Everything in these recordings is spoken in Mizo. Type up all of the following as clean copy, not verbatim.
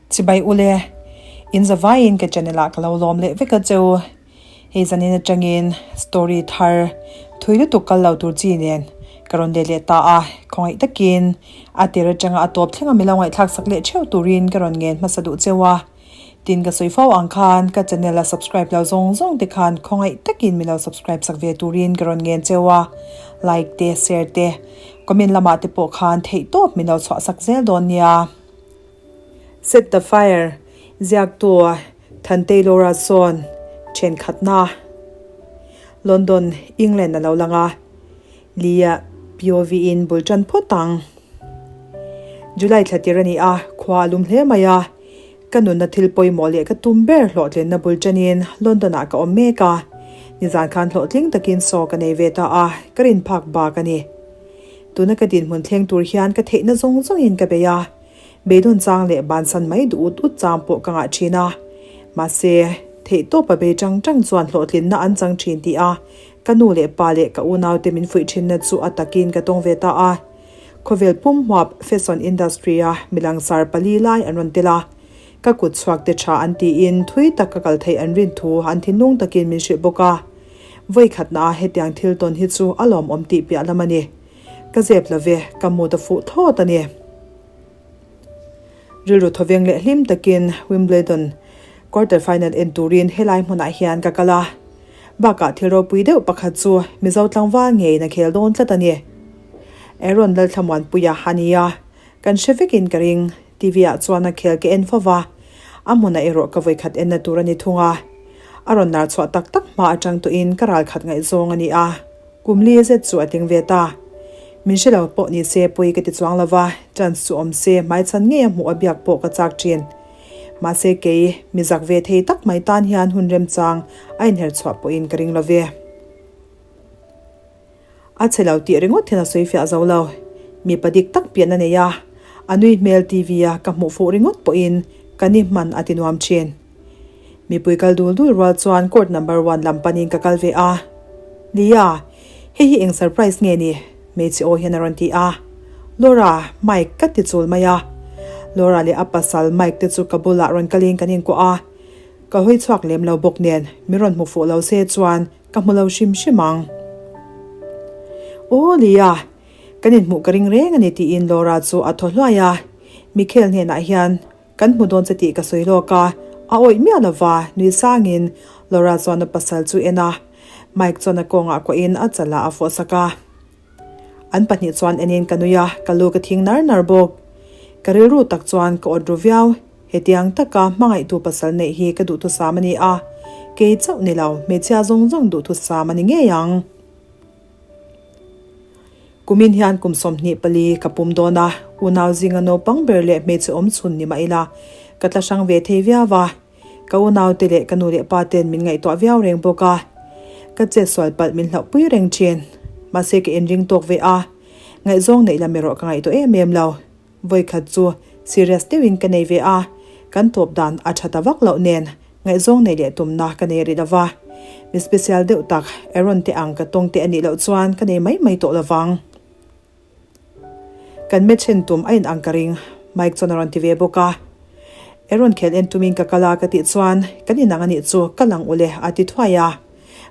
Chibai ule, in zavaiin ka channel ah ka lo lawm leh vek a cheu. Hei zanin atangin story thar thui lutuk kal lo tur chi nen ka rawn let leh ta a, khawngaih takin a tir atanga a tawp thleng a mi lo ngaihthlak sak leh theuh turin ka rawn ngen hmasa duh cheu a. Tin ka sawi fo ang khan ka channel a subscribe lo zawng zawng te khan khawngaih takin mi lo subscribe sak ve turin ka rawn ngen cheu a, like te share te comment lamah te pawh khan theih tawp min lo chhuah sak zel dawn nia. Set the fire ziaktu Thantei Laura sawn thenkhatna London, England a lo lang a, Lia POV in bul tan phawt ang. July thla tir a ni a, khua a lum hle mai a, ka nunna thil pawimawh leh ka tum ber hlawhtlinna bul tanin London ah ka awm mek a, nizan khan hlawhtling takin saw ka nei ve ta a, ka rin phak bak a ni. Tuna ka dinhmun thleng tur hian ka theihna zawng zawngin ka bei a, beidawn chang leh bansan mai duh ut ut chang pawh ka ngah thin a, mahse, theihtawpa bei tang tang chuan hlawhtlinna an chang thin tih a, Ka nu leh pa leh ka unaute min fuih thinna chu a takin ka tawng ve ta a. Khawvel pum huap fashion industry-a milangsar pali lai an rawn tel a. Ka kut chhuak te tha an tiin thui tak ka kal theih an rin thu an thinlung takin min hrilh bawk a. Vawi khatnaah hetiang thil tawn hi chu a lawmawm tih piah lam a ni. Ka zep lo ve, ka mut a fuh thlawt a ni. Rilru thawveng leh hlim takin Wimbledon quarter final en turin helai hmunah hian ka kal a. Bakah thil ropui deuh pakhat chu Mizo tlangval ngeiin a khel dawn tlat a ni. Aaron Lalthlamuanpuia a ni a, kan hre vekin ka ring. TV ah chuan a khel ka en fo va, a hmunah erawh ka vawikhat enna tur a ni thung a. A rawn lar chhuah tak tak hma atang tawhin ka ralkhat ngaihzawng a ni a. Kum li zet chu a tling ve ta. Min hre lo pawh ni se pawi ka ti chuang lo va, chance chu awm se hmaichhan ngei a hmuh a biak pawh ka chak thin. Mahse kei, mi zak ve thei tak mai tan hian hun remchang a inher chhuah pawhin ka ring lo ve. A chhe lo tih ringawt hian a sawi fiah zo lo. Mipa dik tak pian a nei a, a nui hmel TV a ka hmuh fuh ringawt pawhin ka ni hman a ti nuam thin. Mipui kal dul dul rual chuan court number one lam panin ka kal ve a. Nia, hei hi eng surprise nge ni? Hmeichhe aw hian a rawn ti a. Laura, Mike ka ti chul mai a. Laura leh a pasal Mike te chu ka bulah rawn kalin kan inkuah a. Ka hawi chhuak lem lo bawk nen min rawn hmu fuh lo se chuan ka hmu lo hrim hrim ang. Aw Lia, kan inhmuh ka ring reng a ni tiin Laura chu a thaw hluai a. Michael hnenah hian Kan hmu dawn che tih ka sawi lawk a, a awih miah lova nui sangin Laura chuan a pasal chu en a, Mike chuan a kawngah kuahin a chalah a fawhsak a. An pahnih chuan enin ka nui a, ka lu ka thing nar nar bawk. Ka rilru tak chuan ka awt ru viau, hetiang taka hmangaihtu pasal neih hi ka duhthusam a ni a, kei chauh ni lo, hmeichhia zawng zawng duhthusam a ni ngei ang. Kumin hian kum 24 ka pum dawn a, unau zinga naupang ber leh hmeichhe awm chhun ni mah ila, ka tla hrang ve thei viau a. Ka unaute leh ka nu leh pa ten min ngaihtuah viau reng bawk a, ka chetsual palh min hlauhpui reng thin. Mahse ka inring tawk ve a, ngaihzawng neih lam erawh ka ngaihtuah em em lo. Vawikhat chu serious deuhin ka nei ve a, kan tawp dan a tha ta vak loh nen ngaihzawng nei leh tumna ka nei rih lova. Mi special deuh tak Aaron te ang ka tawng te a nih loh chuan ka nei mai mai tawh lovang. Kan match en tum a in ang ka ring, Mike chuan a rawn ti ve bawk a. Aaron khel en tumin ka kal a ka tih chuan kan inang a nih chu ka lang ule a ti thuai a.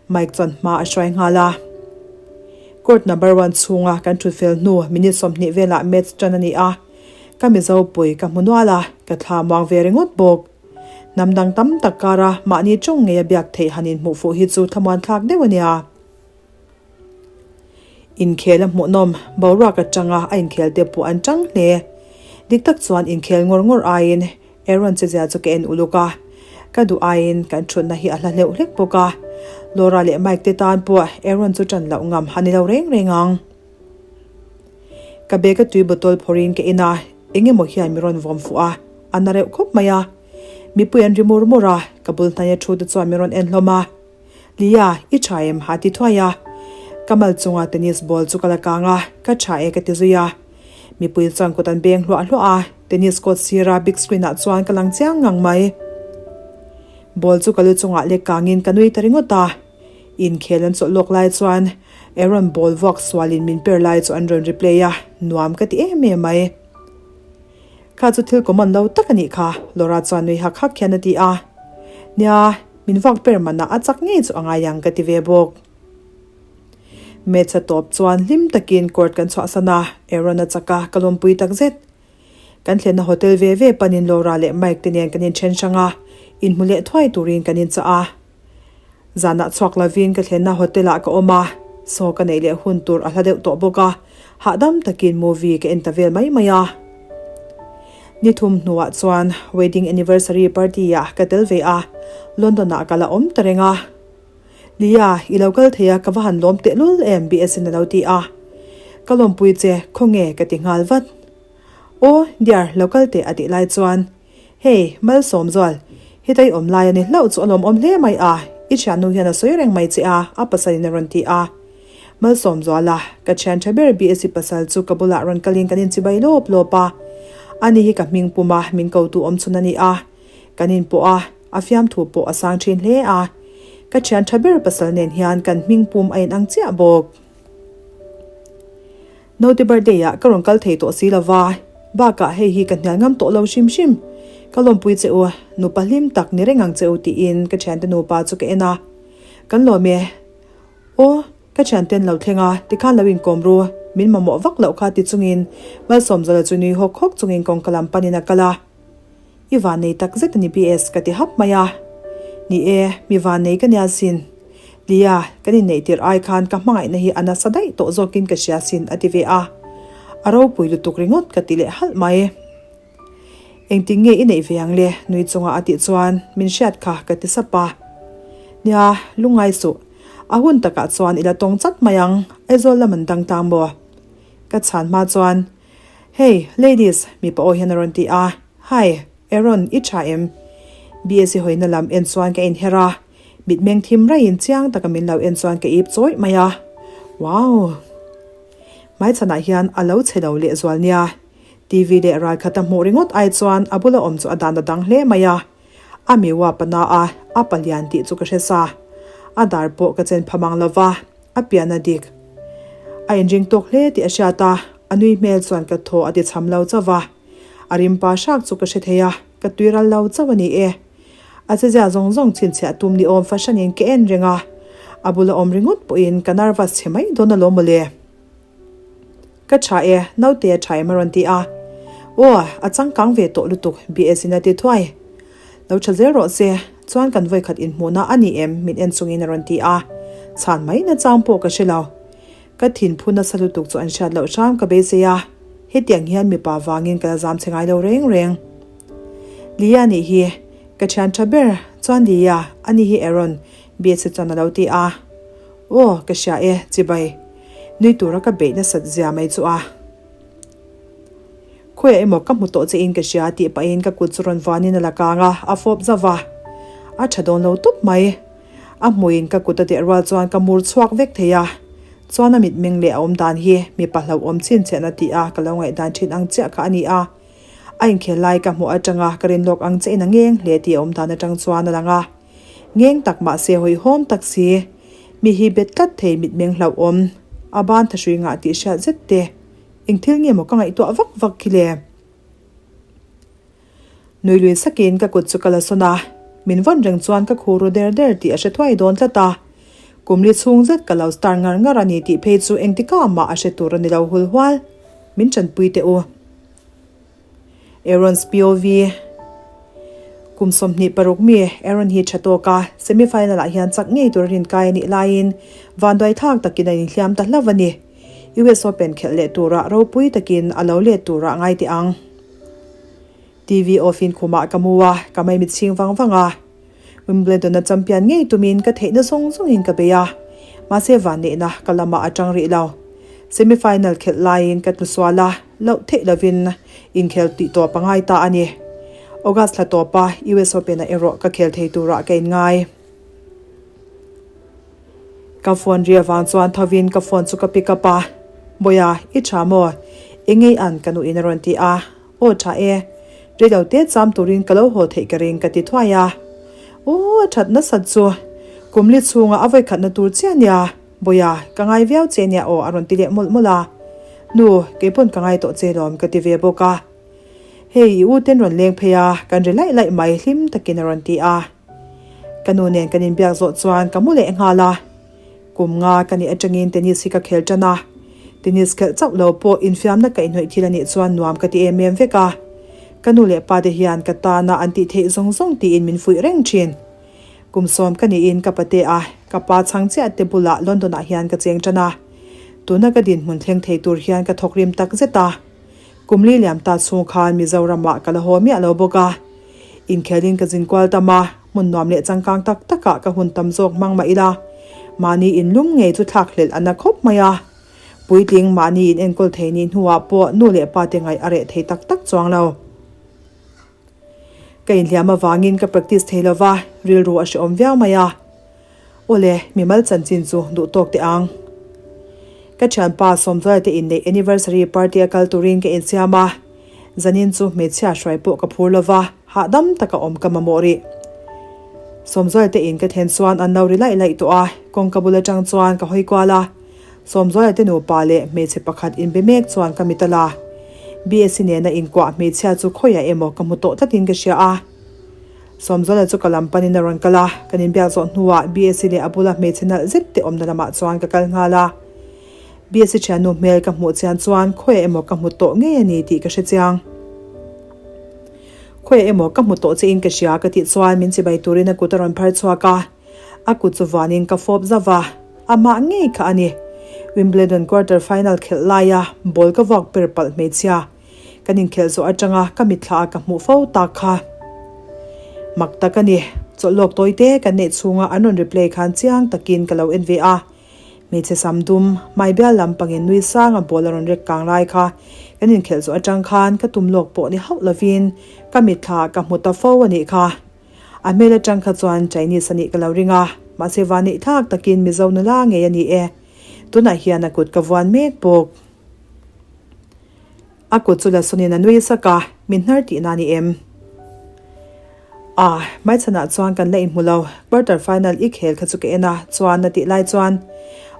Mike chuan hma a hruai nghal a. Court number one chhunga kan thut fel hnu minute 20 velah match tan a ni a. Ka Mizo pui ka hmu nual a, ka thla muang ve ringawt bawk. Hnam dang tam tak kara mahni tawng ngei a biak theih han inhmuh fuh hi chu thlamuan thlak deuh a nia. Inkhel a hmuhnawm, boruak atanga a inkhel te pawh an tang hle. Dik tak chuan inkhel ngawr ngawr aiin Aaron che zia chu ka en uluk a, ka duh aiin kan thutna hi a hla hleuh hlek bawk a. Laura leh Mike te tan pawh Aaron chu tan loh ngam a ni lo reng reng ang. Ka bag a tui bottle phawrhin ka en a, eng emaw hian mi rawn vawm fuh a, a na reuh khawp mai a. Mipui an ri mur mur a, ka bul hnaia thu te chuan mi rawn en hlawm a. Lia, i tha em? a ti thuai a. Ka mal chunga tennis ball chu ka la kang a, ka tha e ka ti zui a. Mipui chuan kut an beng hluah hluah a, tennis court sira big screen ah chuan ka lang chiang ngang mai. Ball chu ka lu chungah lek kangin ka nui ta ringawt a. Inkhel an chawlh lawk lai chuan Aaron ball vuak sualin min per lai chu an rawn replay a, nuam ka ti em em mai. Kha chu thil common lo tak a nih kha, Laura chuan nui hak hak hian a ti a. Nia, min vak ber manah a chak ngei chu a ngai ang ka ti ve bawk. Match a tawp chuan hlim takin court kan chhuahsan a, Aaron a chak a, ka lawmpui takzet. Kan thlenna hotel ve ve panin Laura leh Mike te nen kan inthen hrang a, inhmu leh thuai turin kan inchah a. Zanah chhuak lovin ka thlenna hotel ah ka awm a, saw ka neih leh hun tur a hla deuh tawh bawk a, hahdam takin movie ka en ta vel mai mai a. Ni thum hnuah chuan wedding anniversary party ah ka tel ve a, London ah ka la awm ta reng a. Nia, i lo kal thei a, ka va han lawm tehlul em BS in a lo ti a. Ka lawmpui che, khawnge ka ti nghal vat. Aw, dear, lo kal teh a tih lai chuan, Hey, Malsawmzual, heta i awm lai a ni hlauh chu a lawmawm hle mai a, i thiannu hian a sawi reng mai che a, a pasalin a rawn ti a. Malsawmzuala, ka thian tha ber BSc pasal chu ka bulah rawn kalin kan inchibai lawp lawp a. Ani hi ka hming pum a, min kotu awm chhun a ni a. Kan inpawh a, a fiamthu pawh a sang thin hle a. Ka thian tha ber pasal nen hian kan hming pum a inang chiah bawk. Naute birthday ah ka rawn kal thei tawh si lova, bakah hei hi ka hnial ngam tawh lo hrim hrim. Ka lawmpui che u, nupa hlim tak ni reng ang che u tiin ka thiante nupa chu ka en a. Kan lawm e. Aw, ka thianten lo thleng a, tikhan lo inkawm ru, min mamawh vak loh kha ti chungin Malsawmzawla chu nui hawk hawk chungin kawngka lam panin a kal a. I vannei tak zet a ni BS ka ti hap mai a. Ni e, mi vannei ka nia sin. Lia, kan inneih tirh ai khan ka hmangaihna hi a nasa daih tawh zawkin ka hria sin a ti ve a. A ropui lutuk ringawt ka ti leh halh mai. Engtin nge i neih ve ang le? nui chunga a tih chuan min hriat kha ka ti sap a. Nia, lungngai suh. A hun takah chuan i la tawng chat mai ang, Aizawl lam an dang tang maw? Ka chhan hma chuan Hey, ladies! mipa aw hian a rawn ti a. Hi, Aaron, i tha em? BSc hawina lam en chuan ka inher a, mitmeng thim raiin chiang taka min lo en chuan ka ip chawih mai a. Wow! Hmaichhanah hian a lo chhe lo lehzual nia. TV leh ral khata hmuh ringawt ai chuan a bula awm chu a dan a dang hle mai a. A mi uap a na a, a palian tih chu ka hre sa. A dar pawh ka chen pha mang lo va. A pian a dik. A inring tawk hle tih a hriat a, a nui hmel chuan ka thaw a ti cham lo chauh va. A rimpa hrak chu ka hre thei a, ka tui ral lo chauh a ni e. A chezia zawng zawng chhinchhiah tum ni awm fahranin ka en reng a, a bula awm ringawt pawhin ka nervous chhe mai dawn alawm mawle. Ka tha e, naute a tha em a rawn ti a. Aw, a changkang ve tawh lutuk, BS in a ti thuai. Lo tha zel rawh se, chuan kan vawikhat inhmuhna a ni em? min en chungin a rawn ti a. Chhan mai nachang pawh ka hre lo. Ka thinphu nasa lutuk chu an hriat loh hram ka beisei a, hetiang hian mipa vangin ka la zam che ngai lo reng reng. Lia nih hi, ka thian tha ber, chuan Lia, ani hi Aaron, BS chuan a lo ti a. Aw, ka hria e, chibai. Nui tura ka beih nasat zia mai chu a. Khawiah emaw ka hmu tawh che in ka hria tih pahin ka kut chu rawn vanin a la kang a, a fawp zauh va. A tha dawn lo tawp mai. A hmuiin ka kut a deh rual chuan ka mur chhuak vek thei a. Chuan a mitmeng leh a awm dan hi mipa hlauhawm chhinchhiahna tih a ka lo ngaihdan thin ang chiah kha a ni a. A inkhel lai ka hmuh atanga ka rinlawk ang che in a ngeng hle tih a awm dan atang chuan a lang a. Ngeng tak mahse hawihhawm tak si. Mi hi bet tlat thei mitmeng hlauhawm. A ban thahrui ngah tih hriat zet te. Eng thil nge maw ka ngaihtuah vak vak khi le? Nui lui sakin ka kut chu ka la sawn a, min vawn reng chuan ka khu ru der der tih a hre thuai dawn tlat a. Kum li chhung zet ka lo star ngar ngar a ni tih phei chu engtikah mah a hre tur a ni lo hul hual. Min tanpui teh u. Aaron's POV, Kum 26 mi Aaron hi tha tawk a, semi final ah hian chak ngei tur a rinkai a nih laiin vanduai thlak takin a inhliam ta hlauh a ni. US Open khelh leh turah ropui takin a lo let turah ngai teh ang. TV off in khumah ka mu a, ka maimit chhing vang vang a. Wimbledon-a champion ngei tumin ka theihna zawng zawngin ka bei a, mahse vanneihna ka lamah a tang rih lo. Semi-final khelh laiin ka tlu sual a, loh theih lovin inkhel tih tawp a ngai ta a ni. August thla tawpa US Open-ah erawh ka khel thei turah ka inngai. Ka phone ri avang chuan thovin ka phone chu ka pick up a, Bawiha, i tha maw? Engei an ka nuin a rawn ti a. Aw tha e, reilo te cham turin ka lo haw theih ka ring ka ti thuai a. Aw a that nasat chu, kum li chhunga a vawikhatna tur chiah nia, Bawiha, ka ngai viau che nia aw a rawn ti leh mawlh mawlh a. Nu, keipawn ka ngai tawh che lawm ka ti ve bawk a. Hei, i u ten rawn leng phei a, kan ri laih laih mai hlim takin a rawn ti a. Ka nu nen kan inbiak zawh chuan ka mu leh nghal a. Kum nga ka nih atangin tennis hi ka khel tan a. Tennis khelh chauh lo pawh infiamna ka inhnawih thil a nih chuan nuam ka ti em em vek a. Ka nu leh pa te hian ka tana an tih theih zawng zawng tiin min fuih reng thin. Kum sawm ka niin ka pate a, ka pa chhang chiah te bulah London ah hian ka cheng tan a. Tuna ka dinhmun thleng thei tur hian ka thawk rim tak zet a. Kum li liam ta chhung khan Mizoram ah ka la haw miah lo bawk a. Inkhelin ka zin kual tam a, hmun nuam leh changkang tak tak ah ka hun tam zawk hmang mah ila, mahni inlum ngei chu thlak hlelh a na khawp mai a. Puitling mahni in enkawl thei nih hnuah pawh nu leh pa te ngaih a reh thei tak tak chuang lo. Ka inhliam avangin ka practice thei lo va, rilru a hrehawm viau mai a. Awle, mimal chanchin chu duh tawk teh ang. Ka thianpa Sawmzuala te inneih anniversary party a kal turin ka insiam a, zanin chu hmeichhia hruai pawh ka phur lo va, hahdam taka awm ka mamawh rih. Sawmzuala te in ka thlen chuan an lo ri laih laih tawh a, kawngka bul atang chuan ka hawi kual a. Sawmzuala te nupa leh hmeichhe pakhat inbe mek chuan ka mit a la. BSc nena inkuah hmeichhia chu khawiah emaw ka hmu tawh tlatin ka hria a. Sawmzuala chu ka lam panin a rawn kal a, kan inbiak zawh hnuah BSc leh a bula hmeichhe nalh zet te awmna lamah chuan ka kal nghal a. BSc thiannu hmel ka hmuh chian chuan khawiah emaw ka hmu tawh ngei a ni tih ka hre chiang. Khawiah emaw ka hmu tawh che in ka hria ka tih chuan min chibai turin a kut a rawn phar chhuak a. A kut chu vanin ka fawp zauh a, amah ngei kha a ni. Wimbledon quarter final khelh laia ball ka vuak per palh hmeichhia kan inkhelh zawh atanga ka mitthla a ka hmuh fo tak kha. Mak tak a ni, chawlh lawk tawi te kan neih chhunga an rawn replay khan chiang takin ka lo en ve a. Hmeichhe sam dum, hmai bial lam pangin nui sanga ball a rawn rek kang lai kha kan inkhelh zawh atang khan ka tum lawk pawh ni hauh lovin ka mitthla ka hmu ta fo a nih kha. A hmel atang kha chuan Chinese a nih ka lo ring a, mahse van neih thlak takin Mizo nula ngei a ni e. Tunah hian a kut ka vuan mek bawk. A kut chu la sawnin a nui sak a, min hnar tihna a ni em? Ah, hmaichhanah chuan kan la inhmu lo, quarter final i khel kha chu ka en a, chuan a tih lai chuan,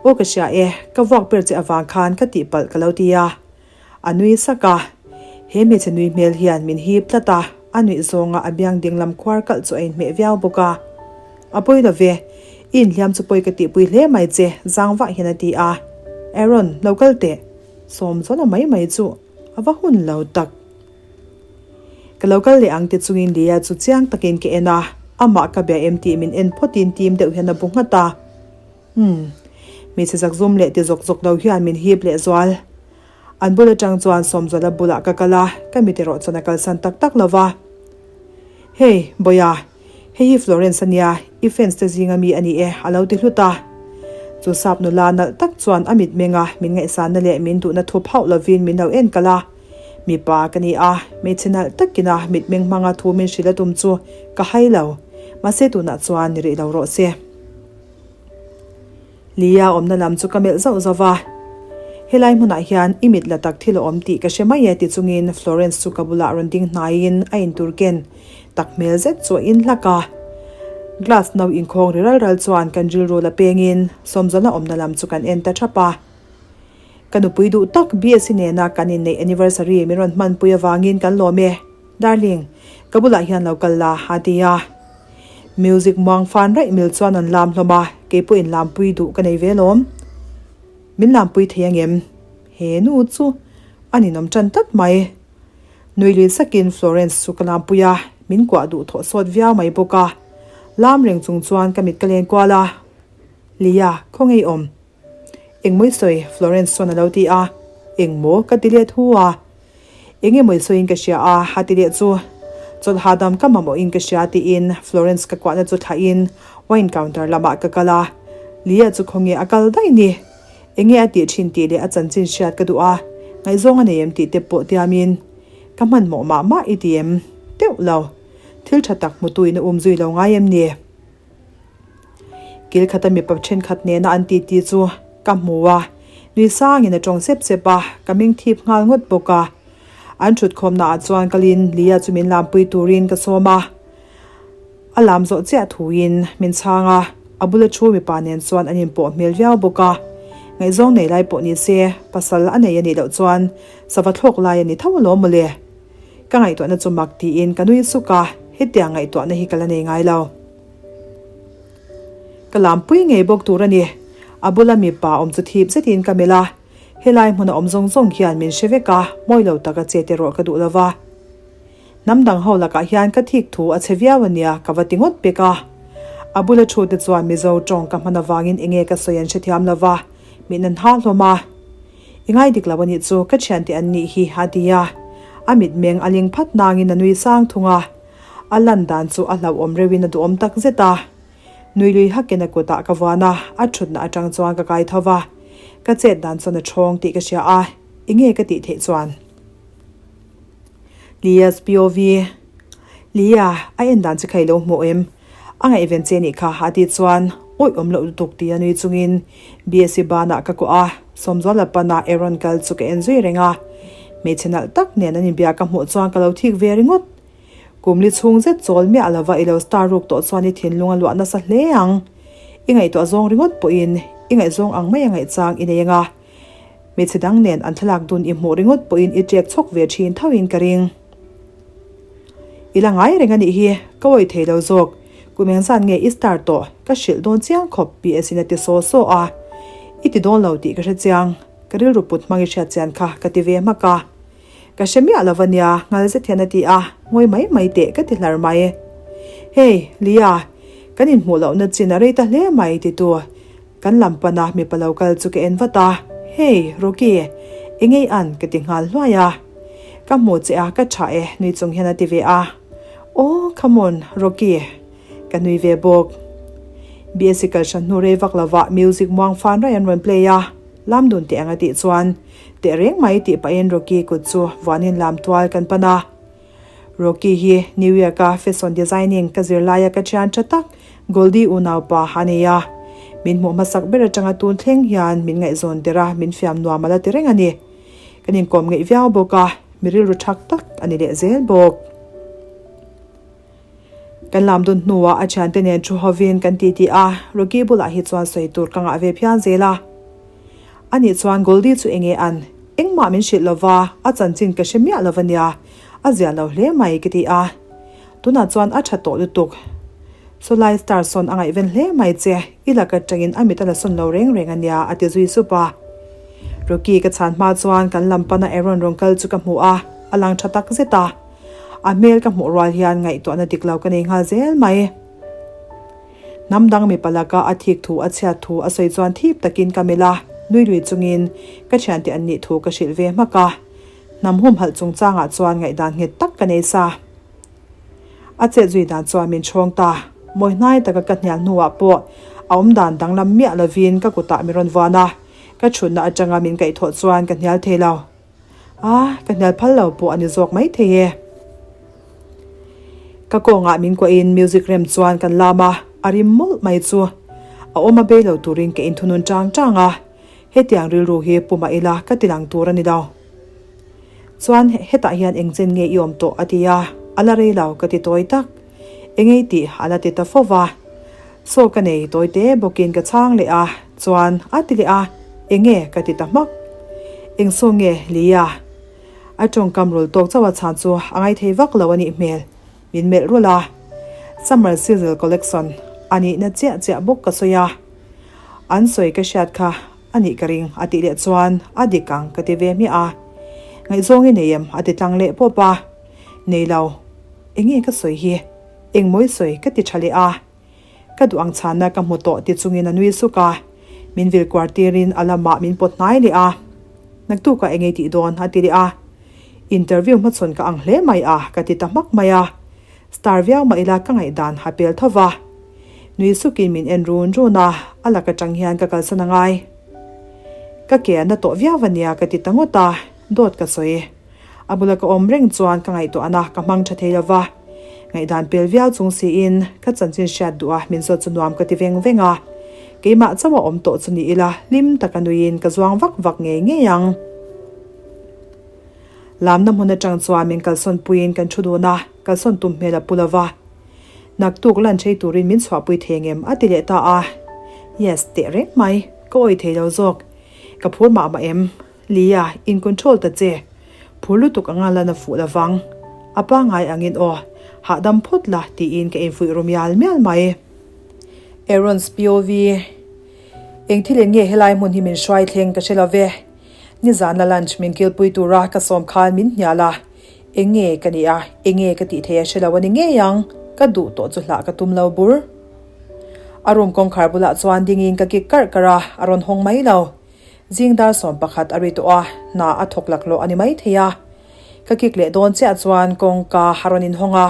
Aw ka hria e, ka vuak ber che avang khan ka tihpalh ka lo ti a. A nui sak a, he hmeichhe nui hmel hian min hip tlat a, a nuih zawnga a biang dinglam khuar kalh chu a inhmeh viau bawk a. A pawi lo ve, i inhliam chu pawi ka tihpui hle mai che, zang vah hian a ti a. Aaron, lo kal teh. Sawmzawla mai mai chu a va hun lo tak. Ka lo kal leh ang ti chungin Leah chu chiang takin ka en a, amah ka bia em tih min en phawtin tim deuh hian a bu nghat a. Umm. Hmeichhe zakzum leh ti zawk zawk lo hian min hip leh zual. An bul atang chuan Sawmzawla bulah ka kal a, ka mit erawh chuan a kalsan tak tak lo va. Hey, Bawia, hei hi Florence a nia, i fans te zinga mi a ni e, a lo ti hlut a. Chu sap nula nalh tak chuan a mitmeng a, min ngaihsanna leh min duhna thup hauh lovin min lo en kal a. Mipa ka ni a, hmeichhe nalh takin a mitmeng hmanga thu min hrilh a tum chu ka hai lo. Mahse tunah chuan ni rih lo rawh se. Lia awmna lam chu ka melh zauh zauh va, Helai hmunah hian i mit la tak thil a awm tih ka hre mai e ti chungin Florence chu ka bulah rawn ding hnaiin a intur ken tak hmel zet chu a in hlak a. Glass no inkhawng ri ral ral chuan kan rilru la pengin Sawmzawna awmna lam chu kan en ta thap a. Ka nupui duh tak BSc nena kan inneih anniversary min rawn hmanpui avangin kan lawm e, darling, ka bulah hian lo kal la, a ti a. Music muang fan raih mil chuan an lam hlawm a, kei pawhin lampui duh ka nei ve alawm. Min lampui thei angem? He nu chu a ninawm tan tlat mai. Nui lui sakin Florence chu ka lampui a, min kuah duh thawh sawt viau mai bawk a. Lam reng chung chuan ka mit ka len kual a, Lia, khaw ngei awm? Engmaw i sawi? Florence chuan a lo ti a. Engmaw? Ka ti let hu a. Eng emaw i sawiin ka hria a, a ti leh chu. Chawlh hahdam ka mamawhin ka hria tiin Florence ka kuahna chu thlahin wine counter lamah ka kal a. Leah chu khawnge a kal daih ni? Enge a tih thin tih leh a chanchin hriat ka duh a, ngaihzawng a nei em tih te pawh tiamin ka hmanhmawh mah mah i ti em? Teuh lo. Thil tha tak hmutuin a umzui lo ngai em ni? Kil khata mipa thenkhat nena an titi chu ka hmu a, nui sangin a tawng sep sep a, ka meng thip nghal ngawt bawk a. An thutkhawmna ah chuan kalin Lia chu min lampui turin ka sawm a, a lam zawh chiah thuin min chhang a, a bula thu mipa nen chuan an inpawh hmel viau bawk a. Ngaihzawng nei lai pawh ni se, pasal a nei a nih loh chuan sava thlawk lai a ni tho alawm mawle. Ka ngaihtuahna chu mak tiin ka nui suk a, hetiang ngaihtuahna hi ka la nei ngai lo. Ka lampui ngei bawk tur a ni. A bula mipa awm chu thip zetin ka melh a, helai hmuna awm zawng zawng hian min hre vek a, mawi lo taka che te rawh ka duh lo va. Hnam dang ho lakah hian ka thik thu a chhe viau a nia ka va ti ngawt pek a. A bula thu te chuan Mizo tawng ka hman avangin enge ka sawi an hrethiam lo va, min an ha hlawm a. I ngai dik lo a nih chu ka thiante an nih hi a ti a. A mitmeng a ling phat nangin a nui sang thung a. A lan dan chu a hlauhawm reuhin a duhawm tak zet a. Nui lui hakin a kutah ka vuan a, a thutna atang chuan ka kai tho va. Ka chet dan chuan a thawng tih ka hria a, enge ka tih theih chuan? Lia's POV. Lia, a en dan che kha i lo hmuh em? A ngaihven che nih kha a tih chuan awih awm loh lutuk tih a nui chungin BSc banah ka kuah a, Sawmzuala pana Aaron kal chu ka en zui reng a. Hmeichhe nalh tak nen an inbia ka hmuh chuan ka lo thik ve ringawt. Kum li chhung zet chawl miah lova i lo star ruk tawh chuan i thinlung a luah nasa hle ang. I ngaihtuah zawng ringawt pawhin i ngaihzawng ang mai a ngaihchang i nei anga. Hmeichhe dang nen an thlalak dun i hmuh ringawt pawhin i ṭek chhawk ve ṭhin thoin ka ring. I la ngai reng a nih hi, ka awih thei lo zawk. Kum eng zan nge i star tawh, ka hrilh dawn chiang khawp PS in a ti saw saw a. I ti dawn lo tih ka hre chiang, ka rilru put hmang i hriat chian kha ka ti ve hmak a. Ka hre miah lo va nia, ngal zet hian a ti a, ngawi mai mai teh ka ti hlar mai. Hey, Lia, kan inhmuh lohna chin a rei ta hle mai titu. Kan lam pana mipa lo kal chu ka en vat a, Hey, Rocky, engei an? ka ti nghal hluai a. Ka hmu che a, ka tha e, nui chung hian a ti ve a. Aw, come on, Rocky, ka nui ve bawk. BSc kal hran hnu rei vak lovah music muang fan raih an rawn play a, lam dun teh ang a tih chuan teh reng mai tih pahin Rocky kut chu vuanin lam tual kan pan a. Rocky hi New York a fashion designing ka zir laia ka thian tha tak Goldie unaupa a nei a. Min hmuh hmasak ber atanga tun thleng hian min ngaihzawn der a, min fiam nuam a la ti reng a ni. Kan inkawm ngeih viau bawk a, mi rilru thak tak a ni leh zel bawk. Kan lam dun hnuah a thiante nen thu hovin kan titi a, Rocky bulah hi chuan sawi tur ka ngah ve phian zel a. Anih chuan Goldie chu enge an? Engmah min hrilh lova, a chanchin ka hre miah lova nia, a zia lo hle mai ka ti a. Tunah chuan a tha tawh lutuk. Sawlai star sawn a ngaihven hle mai che, i lak atangin a mit a la sawn lo reng reng a nia a ti zui sup a. Rocky ka chhan hma chuan kan lam pana Aaron rawn kal chu ka hmu a, a lang tha tak zet a. A hmel ka hmuh rual hian ngaihtuahna dik lo ka nei nghal zel mai. Hnam dang mipa laka a thik thu a chhiat thu a sawi chuan thip takin ka melh a, nui lui chungin ka thiante an nih thu ka hrilh ve hmak a. Hnam humhalh chungchangah chuan ngaihdan nghet tak ka nei sa. A chet zui dan chuan min chhawng ta. Mawi hnai taka ka hnial hnuah pawh a awmdan danglam miah lovin ka kutah min rawn vuan a, ka thutna atanga min kaihthawh chuan ka hnial thei lo. A, ka hnial phal lo pawh a ni zawk mai thei e. Ka kawngah min kuahin music rem chuan kan lam a, a rim mawlh mai chu. A awm a bei lo turin ka inthunun chang chang a, hetiang rilru hi pu mah ila ka ti lang tur a ni lo. Chuan hetah hian eng chen nge i awm tawh a ti a, a la rei lo ka ti tawi tak. Engei tih a la ti ta fo va. Saw ka nei tawi te bawkin ka chhang leh a, chuan a ti leh a, enge ka ti ta hmak. Eng saw nge Lia? A tawngkam rul tawk chauh a chhan chu a ngai thei vak lo a nih hmel, min melh rulh a. Summer season collection a nihna chiah chiah bawk ka sawi a. An sawi ka hriat kha a nih ka ring a tih leh chuan a dik ang ka ti ve hmiah a. Ngaihzawng i nei em? a ti tlang leh pawp a. Nei lo. Enge ka sawi hi? Engmawi sawi ka ti tha leh a. Ka duh ang chhanna ka hmu tawh ti chungin a nui suk a, min vil kuar tirin a lamah min pawt hnai leh a. Naktukah engei tih dawn a ti leh a. Interview hmachhawn ka ang hle mai a ka ti ta hmak mai a. Star viau mah ila ka ngaihdan a pel tho va. Nui sukin min en run run a, a lak atang hian ka kalsan a ngai. Ka ke a na tawh viau a nia ka ti ta ngawt a, dawt ka sawi. A bula ka awm reng chuan ka ngaihtuahna ka hmang tha thei lova, ngaihdan pel viau chung siin ka chanchin hriat duh a min zawt chu nuam ka ti veng veng a. Keimah chauh a awm tawh chu ni ila hlim taka nuiin ka zuang vak vak ngei ngei ang. Lamna hmun atang chuan min kalsawn puiin kan thu dun a, kalsawn tum hmel a pu lova. Naktuk lunch ei turin min chhuahpui thei ngem a ti leh ta a. Yes, teh reng mai, ka awih thei lo zawk. Ka phur mah mah em? Lia, in control ta che. Phur lutuk anga lan a fuh lovang. A pangngai angin aw, hahdam phawt la tiin ka infuih ru mial mial mai. Aaron's POV, Eng thil in nge helai hmun hi min hruai thleng ka hre lo ve. Nizana lunch min kilpui tura ka sawm khan min hnial a, eng nge ka nih a, eng nge ka tih thei a hre lo a ni ngei ang, ka duh tawh chu hlah ka tum lo bur. A room kawngkhar bulah chuan dingin ka kik karh karh a, a rawn hawng mai lo. Zing dar 11 a ri tawh a, hna a thawk laklawh a ni maithei a. Ka kik leh dawn chiah chuan kawngka a rawn inhawng a,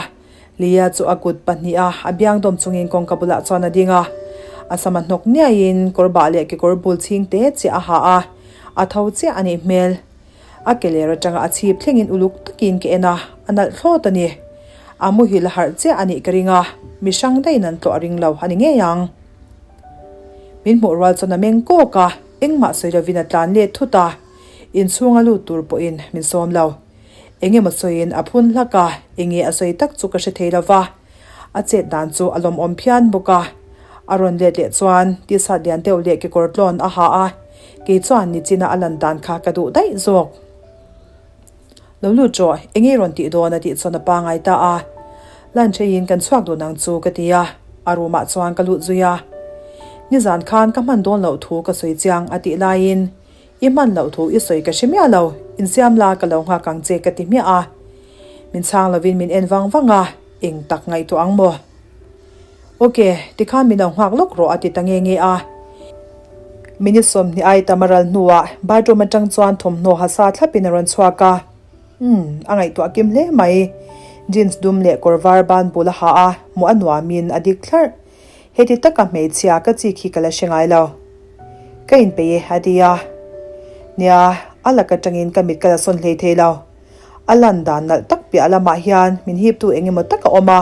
Lia chu a kut pahniha a biang dawm chungin kawngka bulah chuan a ding a. A sama hnawk niaiin kawr bah leh kekawr bul chhing te chiah a ha a, a tho chiah a nih hmel. A ke ler atanga a chhip thlengin uluk takin ka en a, a nalh thlawt a ni. A muhil a harh chiah a nih ka ring a, mi hrang daihin an tlawh a ring lo a ni ngei ang. Min hmuh rual chuan a meng kawk a, engmah sawi lovin a tlan let thut a, inchhunga lut tur pawhin min sawm lo. Eng emaw sawiin a phun hlak a, enge a sawi tak chu ka hre thei lo va. A chet dan chu a lawmawm phian bawk a. A rawn let leh chuan t-shirt lian deuh leh kekawr tlawn a ha a, kei chuan nichina a lan dan kha ka duh daih zawk. Lo lut rawh, enge rawn tih dawn a tih chuan a pangai ta a. Lunch eiin kan chhuak dun ang chu ka ti a, a room ah chuan ka lut zui a. Nizan khan ka hman dawn loh thu ka sawi chiang a tih laiin I hman loh thu i sawi ka hre miah lo, insiam la ka lo nghak ang che ka ti hmiah a. Min chhang lovin min en vang vang a, eng tak ngaihtuah ang maw? Ok, tikhan min lo nghak lawk rawh a ti ta nge nge a. Minute 20 ai tam a ral hnuah bathroom atang chuan thawmhnaw ha sa thlapin a rawn chhuak a. Umm, a ngaihtuah kim hle mai. Jeans dum leh kawr var ban bul a ha a, hmuh a nuamin a dik thlarh. Heti taka hmeichhia ka chik hi ka la hre ngai lo. Ka inpeih e, a ti a. Nia, a lak atangin ka mit ka la sawn hlei thei lo. A lan dan nalh tak piah lamah hian min hiptu eng emaw tak a awm a,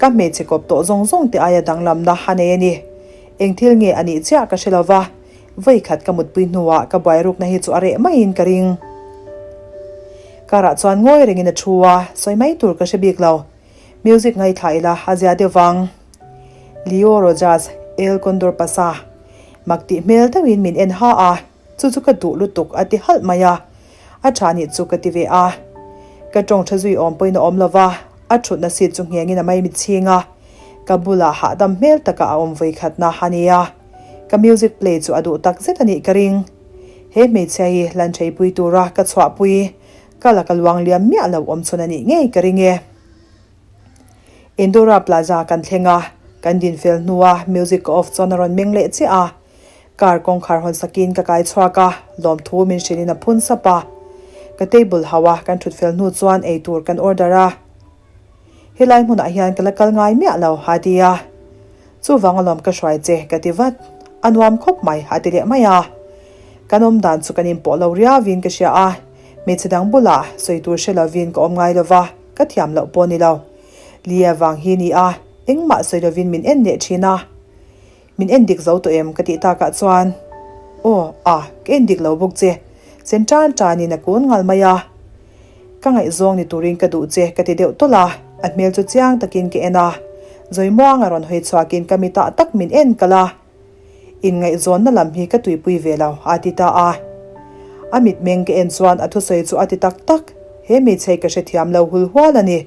ka hmeichhe kawp tawh zawng zawng te aia danglamna a nei a ni. Eng thil nge a nih chiah ka hre lo va, vawi khat ka mutpui hnuah ka buai rukna hi chu a reh maiin ka ring. Karah chuan ngawi rengin a thu a, sawi mai tur ka hre bik lo. Music ngaithla ila a zia deuh vang. Leo Rojas, El Condor Pasa. Mak tih hmel deuhin min en ha a, chu chu ka duh lutuk a ti halh mai a. A tha nih chu ka ti ve a. Ka tawng tha zui awm pawhin a awm lo va, a thutna seat chu nghengin a mai mitchhing a. Ka bulah hahdam hmel taka a awm vawikhatna a ni a. Ka music play chu a duh tak zet a nih ka ring. He hmeichhia hi lanchheipui tura ka chhuahpui Ka laka luang liam miah lo awm chhawn a nih ngei ka ring e. Indora Plaza kan thleng a, kan din fel hnua music ka off chuan a rawn meng leh chiah a. Car kawngkhar hawn sakin ka kai chhuak a, lawmthu min hrilhin a phun sap a. Ka table hau a, kan thut fel hnu chuan eitur kan order a. Helai hmunah hian ka la kal ngai miah lo, a ti a. Chuvang alawm ka hruai che, ka ti vat. A nuam khawp mai, a ti leh mai a. Kan awm dan chu kan inpawh lo riauin ka hria a, hmeichhe dang bulah sawi tur hre lovin ka awm ngai lo va, ka thiam loh pawh ni lo. Lia vang hi ni a, engmah sawi lovin min en leh thin a. Min en dik zo tawh em ka tih takah chuan, Aw, a, ka en dik lo bawk che, sen tan tanin a kun ngal mai a. Ka ngaihzawng ni turin ka duh che ka ti deuh tawlh a, a hmel chu chiang takin ka en a. Zawimuanga rawn hawi chhuakin ka mitah tak min en kalh a. Inngaihzawnna lam hi ka tuipui ve lo, a ti ta a. A mitmeng ka en chuan a thusawi chu a ti tak tak, he hmeichhe ka hrethiam lo hul hual a ni.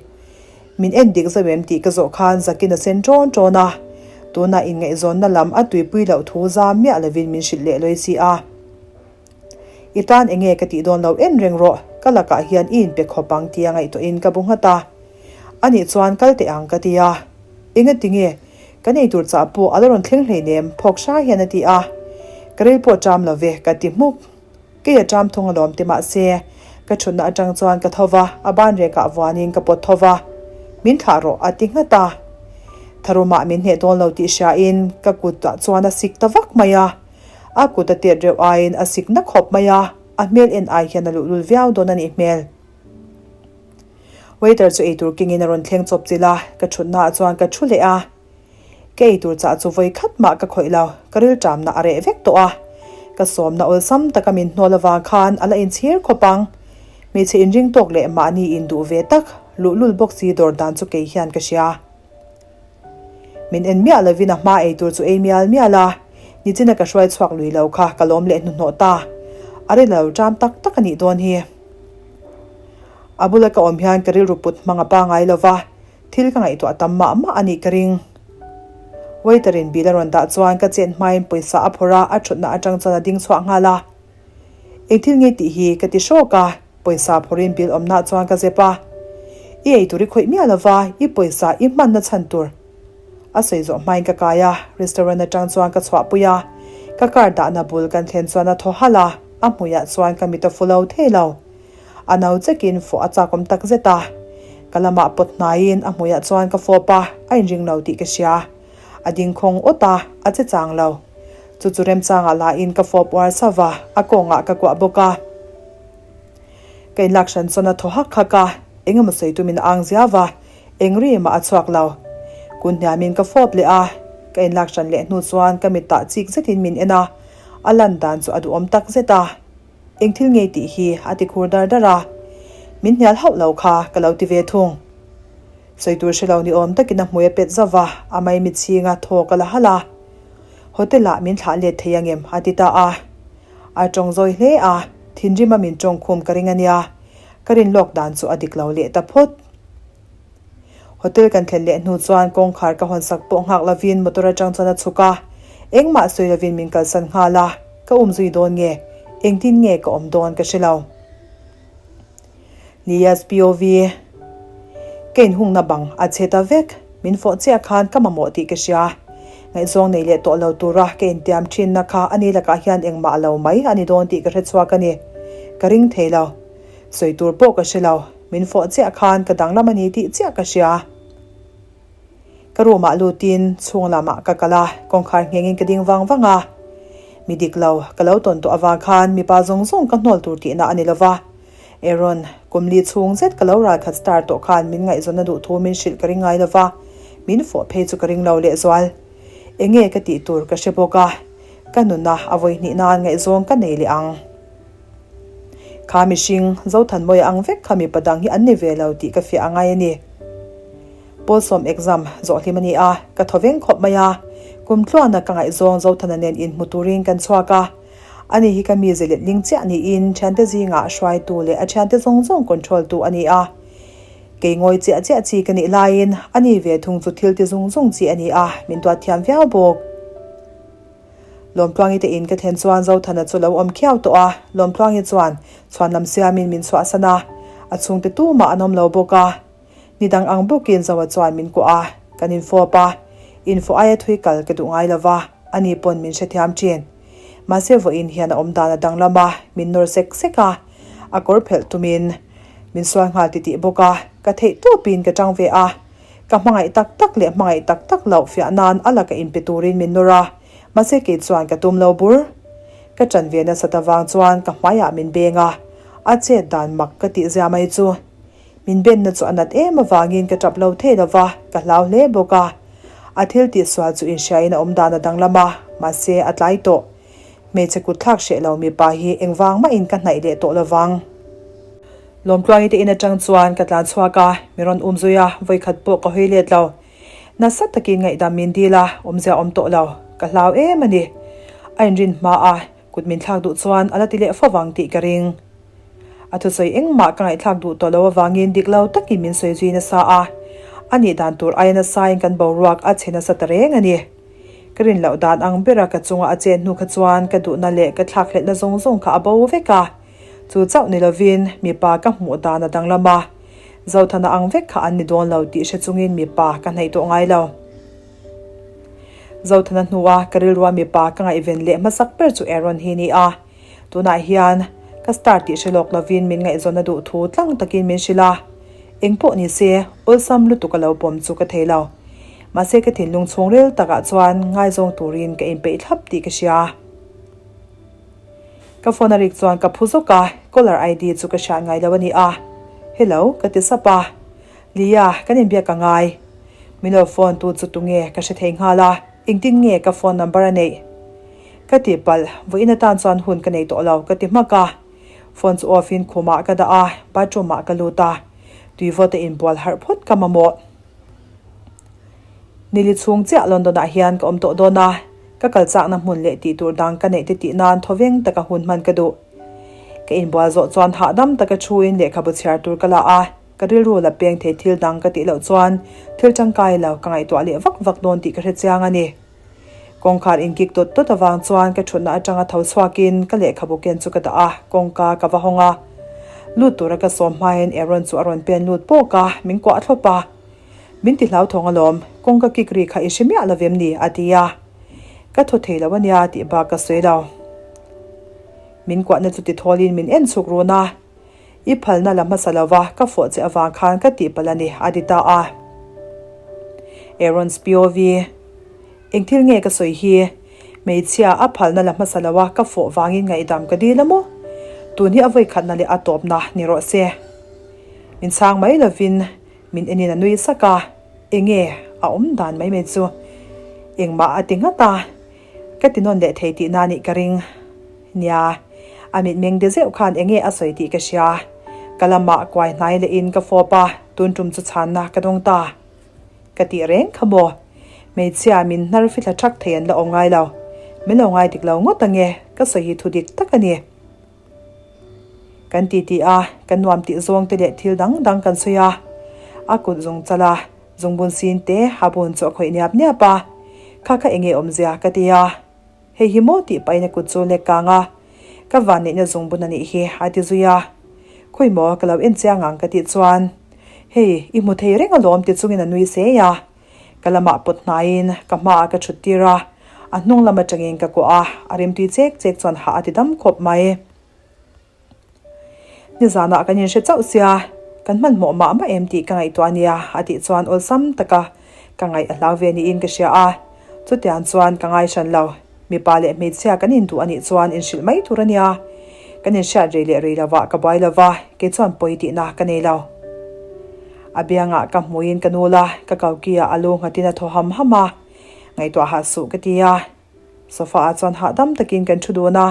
Min en dik zauh em tih ka zawh khan zakin a sen ṭawn ṭawn a, tunah inngaihzawnna lam a tuipui loh thu zam miah lovin min hrilh leh lawi si a. I tan enge ka tih dawn lo en reng rawh, ka lakah hian i inpe khawp ang tia ngaihtuahin ka bu nghat a. Anih chuan kal teh ang ka ti a. Engati nge? Kan eitur chah pawh a la rawn thleng hleinem phawk hra hian a ti a. Ka ril pawh ṭam lo ve ka ti hmuk. Kei a ṭam thung alawm ti mahse, ka ṭhutna aṭang chuan ka tho va, a ban rekah vuanin ka pawt tho va. Min thlah rawh a ti nghat a. Tharumah min hneh dawn lo tih hriain ka kutah chuan a sik ta vak mai a. A kut a tet reuh aiin a sik na khawp mai a, a hmel en ai hian a luhlul viau dawn a nih hmel. Waiter chu eitur kengin a rawn thleng chawp chilh a, ka thutnaah chuan ka thu leh a. Ka eitur chah chu vawi khat mah ka khawih lo, ka rilṭamna a reh vek tawh a. Ka sawmna awlsam taka min hnawl avang khan a la inchhir khawp ang. Hmeichhe inring tawk leh mahni induh ve tak, luhlul bawk si dawr dan chu kei hian ka hria. Min en miah lovin a hma ei tur chu ei mial mial a, nichina ka hruai chhuak lui lo kha ka lawm leh hnuhnawh ta. A ri lo ṭam tak tak a nih dawn hi. A bula ka awm hian ka rilru put hmang a pangai lo va, thil ka ngaihtuah tam mah mah a nih ka ring. Waiter in bill a rawn dah chuan ka chet hmain pawisa a phawrh a, a thutna atang chuan a ding chhuah nghal a. Eng thil nge tih hi ka ti hrawk a, pawisa phawrhin bill awmna chuan ka zep a. I ei tur i khawih miah lo va, i pawisa i hmanna chhan tur. A sawi zawh hmain ka kai a, restaurant atang chuan ka chhuahpui a. Ka car dahna bul kan thlen chuan a thaw halh a, a hmuiah chuan ka mit a fu lo thei lo. A no chekin fawh a chakawm tak zet a. Ka lamah pawt hnaiin a hmuiah chuan ka fawp a, a inring lo tih ka hria. A ding khawng awt a, a che chang lo. Chu chu remchangah lahin ka fawp uar sauh va, a kawngah ka kuah bawk a. Ka inlak hran chuan a thaw hak hak a, eng emaw sawi tumin a ang ziau va, eng ri mah a chhuak lo. Kun hniamin ka fawp leh a, ka inlak hran leh hnu chuan ka mitah chik zetin min en a, a lan dan chu a duhawm tak zet a. Eng thil ngei tih hi a ti khur dar dar a, min hnial hauh lo kha ka lo ti ve thung. Sawi tur hre lo ni awm takin a hmui a pet zauh va, a maimit chhinga thaw ka la halh a. Hotel ah min thlah let thei angem a ti ta a. A tawng zawi hle a, thinrim a min tawng khum ka ring a nia. Ka rin lawk dan chu a dik lo leh ta phawt. Hotel kan thlen leh hnu chuan kawngkhar ka hawn sak pawh nghak lovin motor atang chuan a chhuk a, engmah sawi lovin min kalsan nghal a, ka um zui dawn nge, engtin nge ka awm dawn ka hre lo. Lias POV, Ka inhungna bang a che ta vek, min fawh chiah khan ka mamawh tih ka hria. Ngaihzawng nei leh tawh lo tura ka intiam thinna kha ani lakah hian engmah lo mai a ni dawn tih ka hre chhuak a ni. Ka ring thei lo. Sawi tur pawh ka hre lo. Min fawh chiah khan ka danglam a ni tih chiah ka hria. Ka room ah lutin chhung lamah ka kal a, kawngkhar nghengin ka ding vang vang a. Mi dik lo, ka lo tawn tawh avang khan mipa zawng zawng ka hnawl tur tihna a ni lo va. Aaron, kum li chhung zet ka lo ralkhat star tawh khan min ngaihzawnna duh thu min hrilh ka ring ngai lo va, min fawh phei chu ka ring lo lehzual. Enge ka tih tur ka hre bawk a, ka nuna a vawi hnih nan ngaihzawng ka nei leh ang. Kha mihring, Zothanmawia ang vek kha mipa dang hi an ni ve lo tih ka fiah a ngai a ni. Pawlsawm exam zawh hlim a ni a, ka thaw veng khawp mai a. Kum tluana ka ngaihzawng Zothana nen inhmu turin kan chhuak a. Ani hi ka mize letling chiah niin thiante zingah hruaitu leh a thiante zawng zawng control tu a ni a. Kei ngawi chiah chiah chi ka nih laiin ani ve thung chu thil ti zung zung chi a ni a, min duat thiam viau bawk. Lawmtluangi te in ka thlen chuan Zothana chu lo awm khiau tawh a, Lawmtluangi chuan chhuan lam siamin min chhuahsan a, a chhungte tumah an awm lo bawk a. Ni dang ang bawkin Zoa chuan min kuah a, kan infawp a, infawh aia thui kal ka duh ngai lo va, ani pawn min hrethiam thin. Mahse vawiin hian a awm dan a danglam a, min nawr sek sek a, a kawr phelh tumin min sual nghal titih bawk a, ka theih tawpin ka tang ve a, Ka hmangaih tak tak leh hmangaih tak tak loh fiah nan a laka inpe turin min nawr a, mahse kei chuan ka tum lo bur. Ka ṭan ve nasat avang chuan ka hmaiah min beng a, a chet dan mak ka tih zia mai chu. Min benna chu a nat em avangin ka ṭap lo thei lo va, ka hlau hle bawk a. A thil tihsual chu inhriain a awm dan a danglam a, mahse a tlai tawh. Hmeichhe kutthlak hreh lo mipa hi engvang mahin ka hnaih leh tawh lo vang. Lawmtluangi te in atang chuan ka tlan chhuak a, mi rawn um zui a, vawikhat pawh ka hawi let lo. Nasa takin ngaihdam min dil a, awmzia awm tawh lo, ka hlau em a ni. A inrin hma a, kut min thlak duh chuan a la ti leh fo vang tih ka ring. A thusawi engmah ka ngaihthlak duh tawh lo avangin dik lo takin min sawi zui nasa a, a nih dan tur aia nasain kan boruak a chhe nasa ta reng a ni. Ka rin loh dan ang bera ka chunga a chet hnu kha chuan ka duhna leh ka thlakhlelhna zawng zawng kha a bo vek a. Chu chauh ni lovin mipa ka hmuh dan a danglam a, Zothana ang vek kha an ni dawn lo tih hre chungin mipa ka hnaih tawh ngai lo. Zothana hnua ka rilrua mipa ka ngaihven leh hmasak ber chu Aaron hi ni a, tunah hian ka star tih hre lawk lovin min ngaihzawn a duh thu tlang takin min hrilh a, engpawh ni se awlsam lutuk a lo pawm chu ka thei lo. Mahse ka thinlung chhungril takah chuan ngaizawng turin ka inpeih thlap tih ka hria. Ka phone a rik chuan ka phu zawk a, caller ID chu ka hriat ngai lo a ni a. Hello, ka ti sap a. Lia, kan inbiak ka ngai. Min lo phone tu chu tunge ka hre thei nghal a, engtin nge ka phone number a neih? Ka ti palh, vawiin atan chuan hun ka nei tawh lo ka ti hmak a. Phone chu off in khumah ka dah a, bathroom ah ka lut a. Tui vawt a inbual harh phawt ka mamawh. Nili chhung chiah London ah hian ka awm tawh dawn a, ka kal chakna hmun leh tih tur dang ka neih te tih nan thawveng taka hun hman ka duh. Ka inbual zawh chuan hahdam taka thuin lehkhabu chhiar tur ka la a, ka rilru la peng thei thil dang ka tih loh chuan thil tangkai lo ka ngaihtuah leh vak vak dawn tih ka hre chiang a ni. Kawngkhar inkik dawt dawt avang chuan ka thutna atanga tho chhuakin ka lehkhabu ken chu ka dah a, kawngka ka va hawng a. Lut tura ka sawm hmain Aaron chu a rawn pen lut pawk a, min kuah thlawp a. Min ti hlauthawng alawm, kawngka kik ri kha i hre miah lo vem ni? a ti a. Ka thaw thei lo ania tih bak ka sawi lo. Min kuahna chu ti thawlin min en chhuk run a. I phalna la hmasa lo va, ka fawh che avang khan ka tihpalh a ni, a ti ta a. Aaron's POV, Eng thil nge ka sawi hi? Hmeichhia a phalna la hmasa lo a, ka fawh vangin ngaihdam ka dil a maw? Tun hi a vawikhatna leh a tawpna ni rawh se. Min chhang mai lovin min enin a nui sak a, enge a awm dan mai mai chu engmah a ti nghat a. Ka ti nawn leh thei tihna nih ka ring. Nia, a mitmeng de zeuh khan enge a sawi tih ka hria. Ka lamah kuai hnai lehin ka fawp a, tun tum chu chhanna ka dawng ta. Ka tih reng kha maw? Hmeichhia min hnar fithla thak thei an la awm ngai lo. Min lo ngai dik lo ngawt ange, ka sawi hi thu dik tak a ni. Kan titi a, kan nuam tih zawng te leh thil dang dang kan sawi a. A kut zung chal a, zungbun sin te a bun chu a khawih niap niap a. Kha kha enge awmzia ka ti a. Hei hi maw tih pahin a kut chu lek kang a. Ka vanneihna zungbun a nih hi a ti zui a. Khawi maw ka lo en chiang ang ka tih chuan, Hei, i hmu thei reng alawm ti chungin a nui sei a. Ka lamah pawt hnaiin ka hmaah ka thut tir a, a hnung lam atangin ka kuah a, a rimtui chek chek chuan hah a ti dam khawp mai. Nizanah kan inhre chauh sia, kan hmanhmawh mah mah em tih ka ngaihtuah ania a tih chuan awlsam taka ka ngaih a hlau ve niin ka hria a, chutiang chuan ka ngai hran lo. Mipa leh hmeichhia kan induh a nih chuan inhrilh mai tur a nia. Kan inhriat rei leh rei lovah ka buai lova, kei chuan pawi tihna ka nei lo. A biangah ka hmuiin ka nul a, ka koki-ah a lu nghatin a thaw ham ham a, ngaihtuah hah suh ka ti a. Sofa-ah chuan hahdam takin kan thu dun a,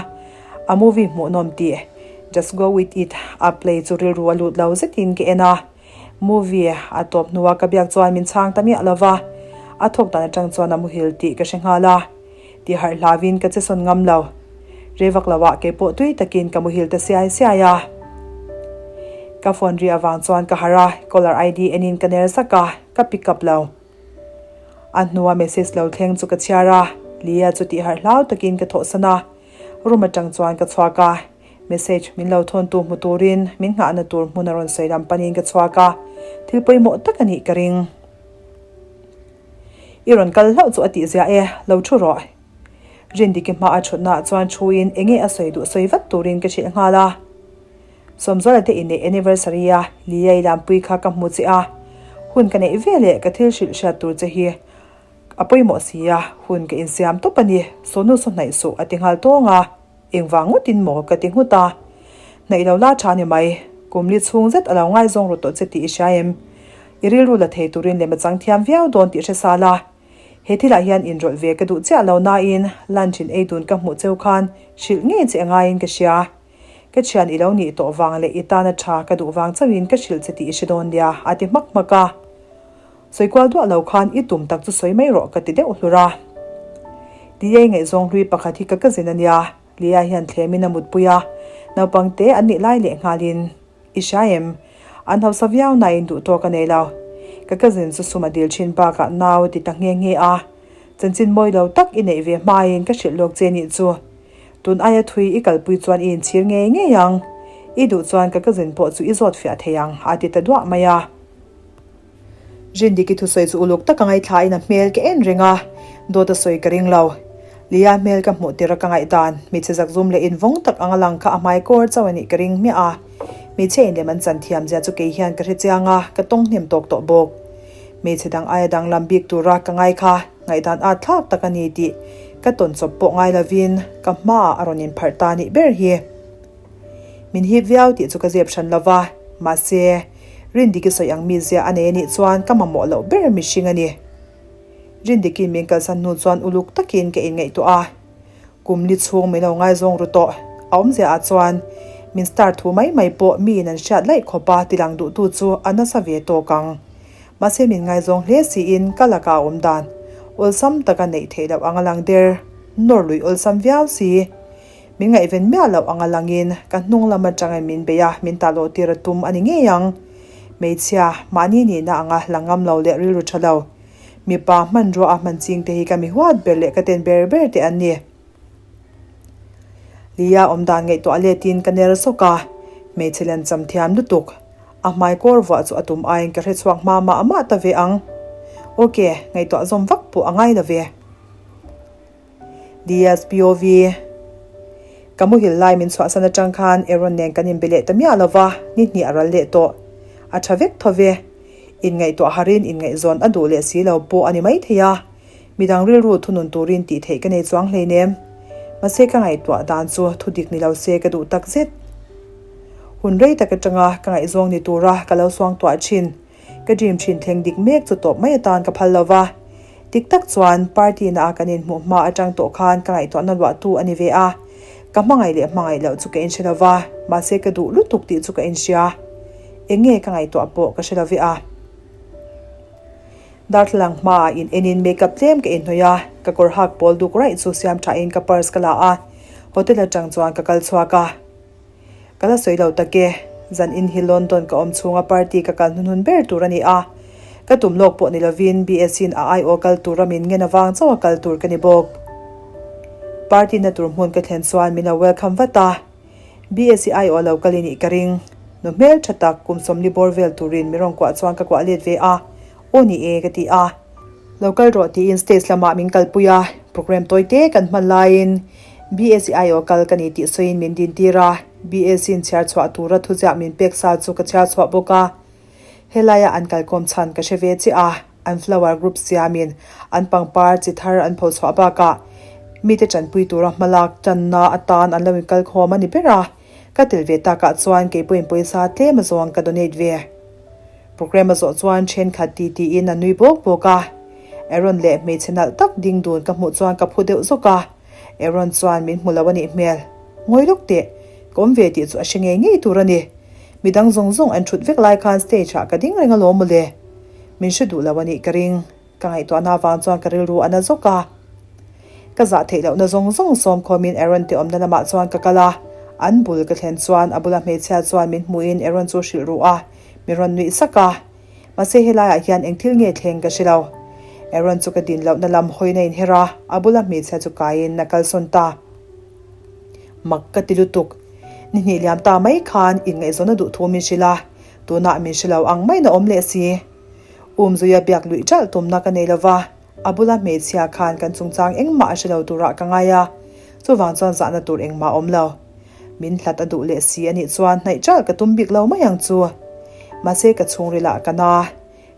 a movie hmuhnawm tih Just Go With It a play chu rilru a lut lo zetin ka en a. Movie a tawp hnua ka biak chuan min chhang ta miah lo va, a thawk dan atang chuan a muhil tih ka hre nghal a. Ti harh hlauin ka che sawn ngam lo. Rei vak lo ah keipawh tui takin ka muhil ta siai siai a. Ka phone ri avang chuan ka harh a, caller ID enin ka ner zak a, ka pick up lo. A hnua message lo thleng chu ka chhiar a, Lia chu tih harh hlau takin ka thawhsan a. Room atang chuan ka chhuak a, Message min lo thawntu hmu turin min nghahna tur hmun a rawn sawi lam panin ka chhuak a, thil pawimawh tak a nih ka ring. I rawn kal hlauh chu a tih ziah e, lo thu rawh. Rindiki hma a thutnaah chuan thuin enge a sawi duh sawi vat turin ka hrilh nghal a. Sawmzuala te inneih anniversary a Liai Lampui kha ka hmu che a, hun ka neih veleh ka thil hrilh hriat tur che hi a pawimawh si a, hun ka insiam tawp a ni, sawnu saw hnaih suh a ti nghal tawng a. Engvang ngawtin maw ka ti nghut a. Hnaih lo la tha ni mai, kum li chhung zet a lo ngaizawng ru tawh che tih i hria em? I rilru la thei turin lem a chang thiam viau dawn tih hre sa la. He thilah hian inrawlh ve ka duh chiah lo nain lunch in ei dun ka hmuh cheu khan hrilh ngei che a ngaiin ka hria. Ka thian i lo nih tawh vang leh i tana tha ka duh vang chauhin ka hrilh che tih i hre dawn nia a ti hmak hmak a. Sawi kual duah lo khan i tum tak chu sawi mai rawh ka ti deuh hlur a. Tia ngaihzawng hlui pakhat hi ka cousin a nia, Lia hian thlemin a mutpui a, naupang te an nih lai leh nghalin i hria em? An hausa viau nain duh tawk a nei lo. Ka cousin chu sum a dil thin bakah nau a ti ta nghe nghe a, chanchin mawi lo tak i neih ve hmain ka hrilh lawk che nih chu. Tun aia thui i kalpui chuan i inchhir ngei ngei ang. I duh chuan ka cousin pawh chu i zawt fiah thei ang a ti ta duah mai a. Rindiki thusawi chu uluk taka ngaithlain a hmel ka en reng a, dawt a sawi ka ring lo. Lia hmel ka hmuh tir a ka ngaihdan, hmeichhe zakzum leh invawng tak anga lang kha a hmai kawr chauh a nih ka ring hmiah a. Hmeichhe inlem an chan thiam zia chu kei hian ka hre chiang a, ka tawng hnem tawk tawh bawk. Hmeichhe dang aia danglam bik tura ka ngai kha ngaihdan at thlak tak a ni tih ka tawn chawp pawh ngai lovin ka hmaah a rawn inpharh ta nih ber hi. Min hip viau tih chu ka zep hran lo va, mahse, Rindiki sawi ang mizia a nei a nih chuan ka mamawh loh ber mihring a ni. Rindiki'n min kalsan hnu chuan uluk takin ka inngaihtuah a, kum li chhung min lo ngaizawng ru tawh. A awmzia ah chuan min star thu mai mai pawh miin an hriat laih khawp a tilang duhtu chu a nasa ve tawk ang. Mahse min ngaizawng hle siin ka laka a awm dan awlsam taka neih theih loh ang a lang der, nawr lui awlsam viau si. Min ngaihven miah loh anga langin ka hnung lam atangin min bei a, min tah loh tir a tum a ni ngei ang. Hmeichhia, mahni nihna anga la ngam lo leh rilru tha lo. Mipa hmanrua a hman ching te hi ka mi huat ber leh ka ten ber ber te an ni. Lia awmdan ngaihtuah letin ka ner sawk a, hmeichhe len cham thiam lutuk. A hmai kawr vuah chu a tum aiin ka hrechhuak hma mah mah ta ve ang. Ok, ngaihtuah zawm vak pawh a ngai lo ve. DSPOV. Ka muhil lai min chhuahsan atang khan Aaron nen kan inbe leh ta miah lo va, ni hnih a ral leh tawh. A tha vek tho ve. Inngaihtuah harin inngaihzawn a duh leh si lo pawh a ni maithei a. Midang rilru thunun turin tih theih ka nei chuang hleinem. Mahse ka ngaihtuah dan chu thu dik ni lo se ka duh tak zet. Hun rei tak atanga ka ngaihzawng ni tura ka lo suangtuah thin. Ka dream thin thleng dik mek chu tawp mai atan ka phal lo va. Dik tak chuan party na a kan inhmuh hma atang tawh khan ka ngaihtuahna luahtu a ni ve a. Ka hmangaih leh hmangaih loh chu ka inhre lo va, mahse ka duh lutuk tih chu ka inhria. Eng nge ka ngaihtuah pawh ka hre lo ve a. Darthlalang hmaah in enin makeup tlem ka inhnawih a, ka kawr hak pawl duk raih chu siam thain ka purse ka la a, hotel atang chuan ka kal chhuak a. Ka la sawi lo tak e, zan in hi London ka awm chhunga party ka kal hnuhnun ber tur a ni a, ka tum lawk pawh ni lovin BSc in a aiawh kal tura min ngen avang chauh a kal tur ka ni bawk. Party na tur hmun ka thlen chuan min lo welcome vat a, BSc aiawh lo kal i nih ka ring. Nu hmel tha tak kum 40 bawr vel turin mi rawn kuah chuan ka kuah let ve a, aw ni e ka ti a. Lo kal rawh tiin stage lamah min kalpui a, programme tawi te kan hman laiin BSc aiawh kal ka ni tih sawiin min dintir a, BSc in chhiar chhuah tura thuziah min pek sa chu ka chhiar chhuah bawk a. Helaia an kalkawm chhan ka hre ve chiah a, an flower group siamin an pangpar chi thar an pho chhuah bakah mite tanpui tura hmalak tanna atan an lo inkalkhawm a ni ber a, ka tel ve takah chuan keipawhin pawisa tlem azawng ka donate ve. Programme a zawh chuan thenkhat ti tiin a nui bawk bawk a, Aaron leh hmeichhe nalh tak ding dun ka hmuh chuan ka phu deuh zawk a, Aaron chuan min hmu lo a nih hmel. Ngawi lawk teh, ka awm ve tih chu a hre ngei ngei tur a ni. Midang zawng zawng an thut vek lai khan stage ah ka ding reng alawm mawle. Min hre duh lo a nih ka ring. Ka ngaihtuahna avang chuan ka rilru a na zawk a. Ka zah theih lohna zawng zawng sawm khawmin Aaron te awmna lamah chuan ka kal a. An bul ka thlen chuan a bula hmeichhia chuan min hmuhin Aaron chu hrilh ruh a, min rawn nuih sak a. Mahse helaiah hian eng thil nge thleng ka hre lo. Aaron chu ka din lohna lam hawiin a inher a, a bula hmeichhia chu kaiin a kalsawn ta. Mak ka ti lutuk. Ni hnih liam ta mai khan inngaihzawn a duh thu min hrilh a, tunah min hre lo ang maiin a awm leh si. Umzuia biak luih ṭalh tumna ka nei lova, a bula hmeichhia khan kan chungchang engmah a hre lo turah ka ngai a, chuvang chuan zahna tur engmah a awm lo. Min hlat a duh leh si a nih chuan hnaih ṭalh ka tum bik lo mai ang chu. Mahse ka chhungrilah ka na.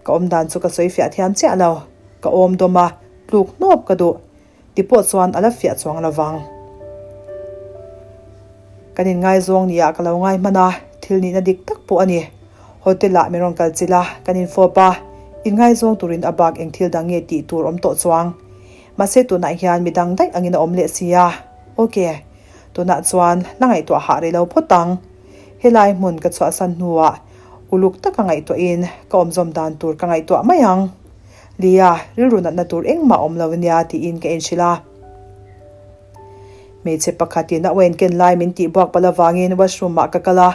Ka awmdan chu ka sawi fiah thiam chiah lo. Ka awm dawm a, tluk hnawp ka duh. Ti pawh chuan a la fiah chuang lo vang. Kan inngaizawng nia ka lo ngai hman a, thil nihna dik tak pawh a ni. Hotel ah min rawn kal chilh a, kan infawp a, inngaizawng turin a bak eng thil dang nge tih tur awm tawh chuang. Mahse tunah hian midang daih angin a awm leh si a. Ok. Tunah chuan la ngaihtuah hah rih lo phawt ang. Helai hmun ka chhuahsan hnuah uluk taka ngaihtuahin ka awmzawm dan tur ka ngaihtuah mai ang. Lia, rilru natna tur engmah awm lo nia tiin ka inhrilh a. Hmeichhe pakhatin a uain ken lai min tih buak palh avangin washroom ah ka kal a,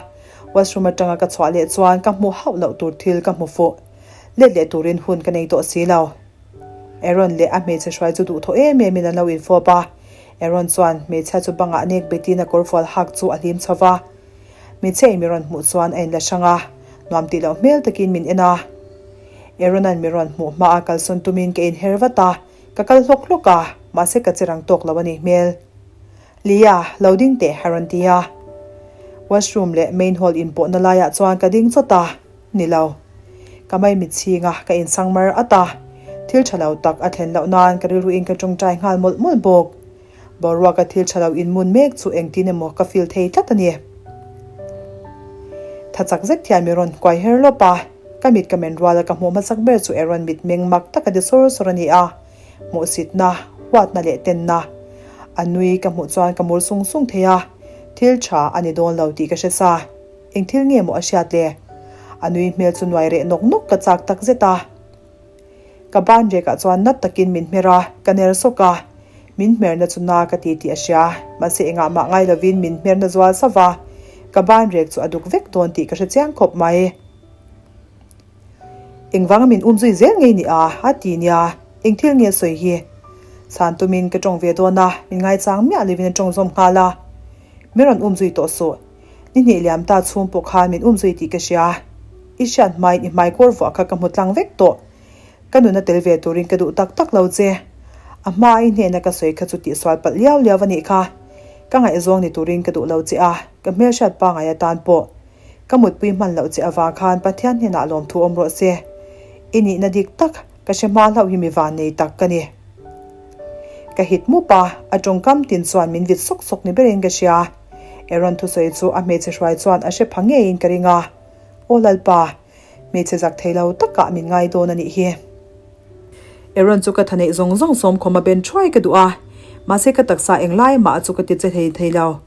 washroom atanga ka chhuah leh chuan ka hmuh hauh loh tur thil ka hmu fuh. Let leh turin hun ka nei tawh si lo. Aaron leh a hmeichhe hruai chu duhthawh em em in an lo infawp a, Aaron chuan hmeichhia chu bangah nek betin a kawrfual hak chu a hlim chho va. Hmeichhia in mi rawn hmuh chuan a inla hrang a, nuam tih loh hmel takin min en a. Aaron-a'n mi rawn hmuh hma a kalsawn tumin ka inher vat a, ka kal hlawk hlawk a, mahse ka che rang tawk lo a nih hmel. Lia, lo ding teh a rawn ti a. Washroom leh main hall inpawhna laiah chuan ka ding chawt a, ni lo. Ka maimit chhing a, ka insang mar at a. Thil tha lo tak a thlen loh nan ka rilruin ka tawngtai nghal mawlh mawlh bawk. Boruaka thil tha lo inmun mek chu engtin emaw ka feel thei tlat a ni. Tha chak zet hian mi rawn kuai her lawp a, ka mit ka men ruala ka hmuh hmasak ber chu Aaron mitmeng mak taka de sawr sawr a ni a, hmuhsitna, huatna leh tenna. A nui ka hmuh chuan ka mur sung sung thei a, thil tha a ni dawn lo tih ka hre sa. Eng thil nge maw a hriat le? A nui hmel chu nuai reh nawk nawk ka chak tak zet a. Ka ban rekah chuan nat takin min hmer a, ka ner sawk a. Min hmerna chu na ka ti tih a hria, mahse engah mah ngai lovin min hmerna zual sauh va, ka ban rek chu a duk vek dawn tih ka hre chiang khawp mai. Engvanga min um zui zel ngei ni a, a ti nia, eng thil nge sawi hi? Chhan tumin ka tawng ve dawn a, min ngaichang miah lovin a tawng zawm nghal a. Min rawn um zui tawh suh. Ni hnih liam ta chhung pawh khan min um zui tih ka hria. I hriat hmain i hmai kawr vuah kha ka hmu tlang vek tawh. Ka nuna tel ve turin ka duh tak tak lo che. A hma i hnehna ka sawi kha chu tihsual palh liau liau a nih kha. Ka ngaihzawng ni turin ka duh lo che a, ka hmelhriat pangai atan pawh. Ka mutpui hman loh che avang khan Pathian hnenah lawmthu awm rawh se. I nihna dik tak, ka hre hma hlauh hi mi van nei tak ka ni. Ka hit mup a, a tawngkam tin chuan min vit sawk sawk ni berin ka hria. Aaron thusawi chu a hmeichhe hruai chuan a hre pha ngeiin ka ring a. Aw Lalpa, hmeichhe zak thei lo takah min ngai dawn a nih hi. Aaron chu ka tha neih zawng zawng sawmkhawm a ben thuai ka duh a, mahse ka taksa englai mah chu ka ti che thei thei lo.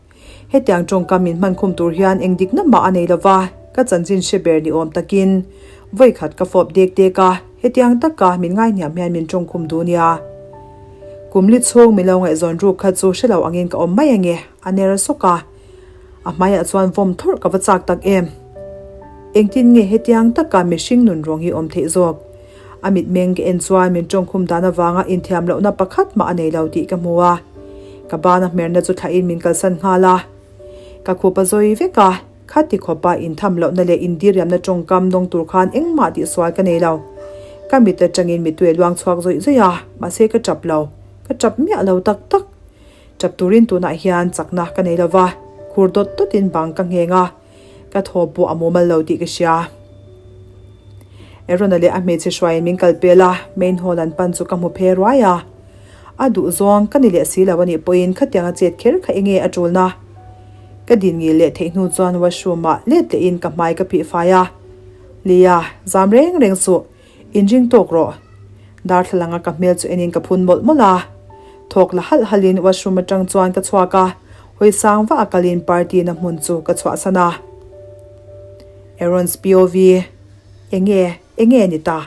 Hetiang tawngkam min hman khum tur hian eng dikna mah a nei lova, ka chanchin hre ber ni awm takin vawi khat ka fawp dek dek a, hetiang taka min ngaihniam hian min tawng khum duh nia. Kum li chhung min lo ngaihzawn ruk kha chu hre lo angin ka awm mai ange, a ner sawk a. A hmaiah chuan vawm thawrh ka va chak tak em. Engtin nge hetiang taka mihring nun rawng hi awm theih zawk? A mitmeng ka en chuan min tawngkhum dan avanga inthiam lohna pakhat mah a nei lo tih ka hmu a. Ka bana hmerna chu thlahin min kalsan nghal a. Ka khup a zawi vek a, khati khawpa intham lohna leh indiriamna tawngkam dawng tur khan engmah tihsual ka nei lo. Ka mit atangin mittui a luang chhuak zawih zawih a, mahse ka tap lo. Ka tap miah lo tak tak. Tap turin tunah hian chakna ka nei lo va, khur dawt dawtin bang ka ngheng a. Ka thaw pawh a mumal lo tih ka hria. Aaron-a leh a hmeichhe hruaiin min kal pel a, main hall an pan chu ka hmu phe ruai a. A duh zawng ka ni leh si lo a nih pawhin khatianga chet kher kha enge a tulna? Ka din ngil leh theih hnu chuan washroom-ah let lehin ka hmai ka phih fai a. Lia, zam reng reng suh. Inring tawk rawh. Darthlalanga ka hmel chu enin ka phun mawlh mawlh a. Thawk la halh halhin washroom atang chuan ka chhuak a, hawi sang vah a kalin party na hmun chu ka chhuahsan a. Aaron's POV, Enge, enge ni ta?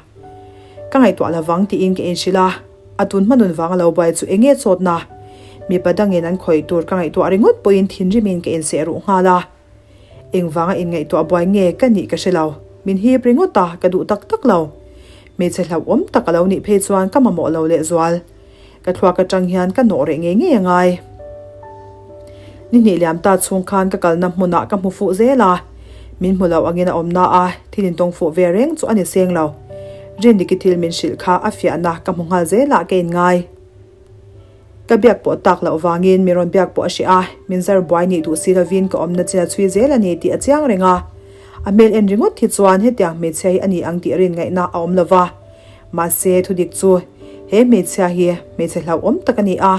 Ka ngaihtuah lovang tiin ka inhrilh a, a tun hmanun vanga lo buai chu enge chawtna? Mipa dangin an khawih tur ka ngaihtuah ringawt pawhin thinrimin ka inseh ruh nghal a. Engvanga inngaihtuah buai nge ka nih ka hre lo. Min hip ringawt a, ka duh tak tak lo. Hmeichhe hlauhawm tak a lo nih phei chuan ka mamawh lo lehzual. Ka thluak atang hian ka nawh reh ngei ngei a ngai. Ni hnih liam ta chhung khan ka kalna hmunah ka hmu fuh zel a. Min hmu lo angin a awmna a, thil intawng fuh ve reng chu a ni seng lo. Rindiki thil min hrilh kha a fiahna ka hmu nghal zelah ka inngai. Ka biak pawh tak loh vangin mi rawn biak pawh a hreh a, min zar buai nih duh si lovin ka awmna chin a chhui zel a ni tih a chiang reng a. A hmel en ringawt hi chuan hetiang hmeichhia hi a ni ang tih rin ngaihna a awm lo va. Mahse, thudik chu he hmeichhia hi hmeichhe hlauhawm tak a ni a,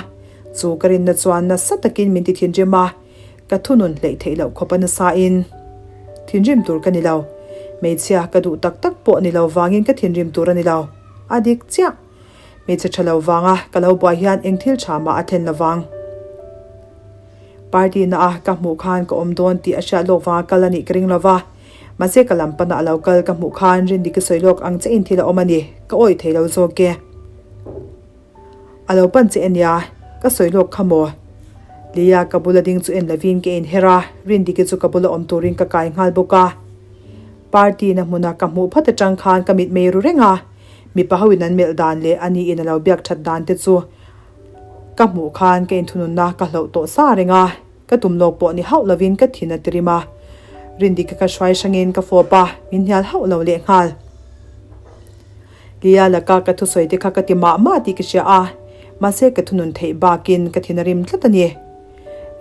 chu ka rinna chuan nasa takin min ti thinrim a, ka thunun hleih theih loh khawp a nasain thinrim tur ka ni lo. Hmeichhia ka duh tak tak pawh ni lo vangin ka thinrim tur a ni lo. A dik chiah. Hmeichhe tha lo vanga ka lo buai hian eng thil tha mah a thlen lo vang. Party na a ka hmuh khan ka awm dawn tih a hriat lawk vanga kal a nih ka ring lo va. Mahse ka lam pana a lo kal ka hmuh khan Rindy ka sawi lawk ang che in thil a awm a ni, ka awih thei lo zawk e. A lo pan che ania, ka sawi lawk kha maw? Lia ka bula ding chu en lovin ka inher a, Rindiki chu ka bula awm turin ka kai nghal bawk a. Party na hmuna ka hmuh phat atang khan ka mitmei ru reng a. Mipa ho in an melh dan leh a ni in a lo biak that dan te chu ka hmuh khan ka inthununna ka hloh tawh sa reng a, ka tum lawk pawh ni hauh lovin ka thin a tirim a. Rindika ka hruai hrangin ka fawp a, min hnial hauh lo leh nghal. Lia laka ka thusawi te kha ka ti mah mah tih ka hria a, mahse ka thunun theih bakin ka thin a rim tlat a ni.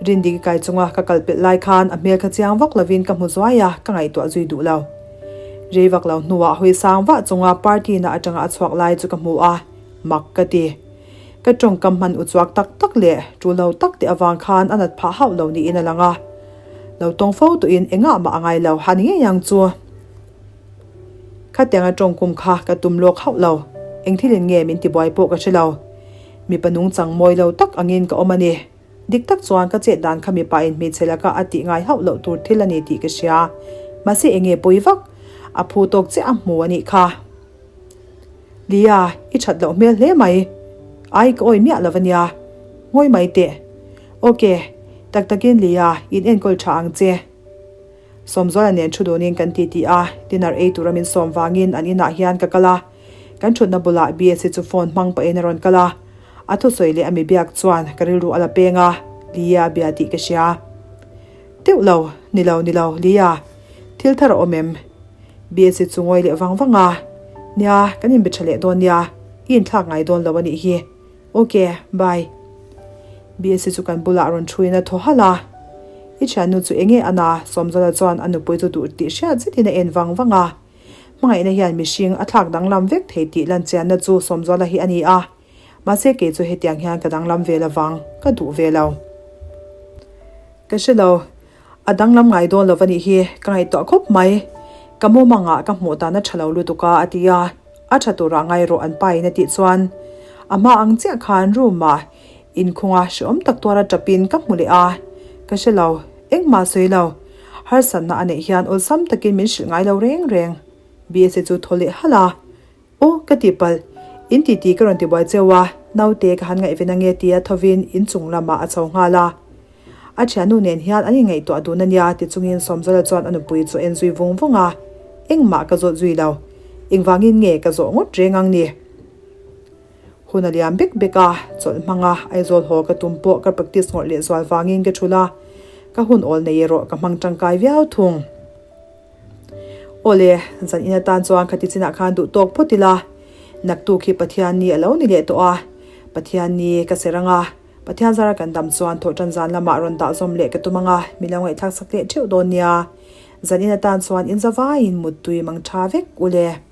Rindiki kai chunga ka kal pelh lai khan a hmel kha chiang vak lovin ka hmu zuai a, ka ngaihtuah zui duh lo. Rei vak lo hnuah hawi sang vah chunga party na atanga a chhuak lai chu ka hmu a, mak ka ti. Ka tawngkam hman uchuak tak tak leh tul lo tak te avang khan a nat phah hauh lo niin a lang a. Lo tawng fo tuhin engah mah a ngai lo ha ni ngei ang chu. Khatianga tawngkum kha ka tum lawk hauh lo. Eng thilin nge min tibuai pawh ka hre lo. Mipa nungchang mawi lo tak angin ka awm a ni. Dik tak chuan ka chet dan kha mipa in hmeichhe laka a tih ngai hauh loh tur thil a ni tih ka hria. Mahse enge pawi vak? A phu tawk chiah a hmu a nih kha. Lia, i that loh hmel hle mai. Ai ka awi miah lo a nia. Ngawi mai teh. Ok, tak takin Lia, in enkawl tha ang che. Sawmzuala nen thu dunin kan ti ti a, dinner ei tura min sawm vangin an inah hian ka kal a. Kan thutna bulah BSc chu phone hmang pahin a rawn kal a. A thusawi leh a mi biak chuan ka rilru a la peng a, Lia bia tih ka hria. Teuh lo, ni lo, ni lo, Lia, thil thar a awm em? BSc chu ngawi leh vang vang a, Nia, kan inbe tha leh dawn nia, i inthlak ngai dawn lo a nih hi. Ok, bye. BSc chu kan bulah rawn thuin a thaw halh a. I thiannu chu enge a na? Sawmzawla chuan a nupui chu duh tih hriat zetin a en vang vang a. Hmangaihna hian mihring a thlak danglam vek thei tih lanchianna chu Sawmzawla hi a ni a. Mahse kei chu hetiang hian ka danglam ve lovang, ka duh ve lo. Ka hre lo, a danglam ngai dawn lo a nih hi, ka ngaihtuah khawp mai. Ka mumangah ka hmuh dan a tha lo lutuk a, a ti a. A tha turah ngai rawh an pa in a tih chuan a hma ang chiah khan room ah inkhunga hrehawm tak tuara tapin ka hmu leh a, ka hre lo, engmah sawi lo. Harsatna a neih hian awlsam takin min hrilh ngai lo reng reng. Bsa chu thaw leh halh a, Aw ka tih palh, in titi ka rawn ti buai cheu a, naute ka han ngaihven ange tia thovin inchung lamah a chho nghal a. A thiannu nen hian an inngaihtuah dun a nia ti chungin Sawmzawla chuan a nupui chu a en zui vung vung a, engmah ka zawt zui lo. Engvangin nge ka zawh ngawt reng ang ni? Hun a liam bek bek a, chawlh hmanga Aizawl haw ka tum pawh ka practice ngawrh leh zual vangin ka thul a, ka hun awl nei erawh ka hmang tangkai viau thung. Awle, zan in atan chuan khati chinah khan duh tawk phawt ila, naktuk hi Pathianni a lo ni leh tawh a, Pathianni ka ser ang a, Pathian zara kan dam chuan thawhtan zan lamah rawn dah zawm leh ka tum ang a, mi lo ngaihthlak sak leh theuh dawn nia. Zan in atan chuan in zavaiin muttui mang tha vek u le.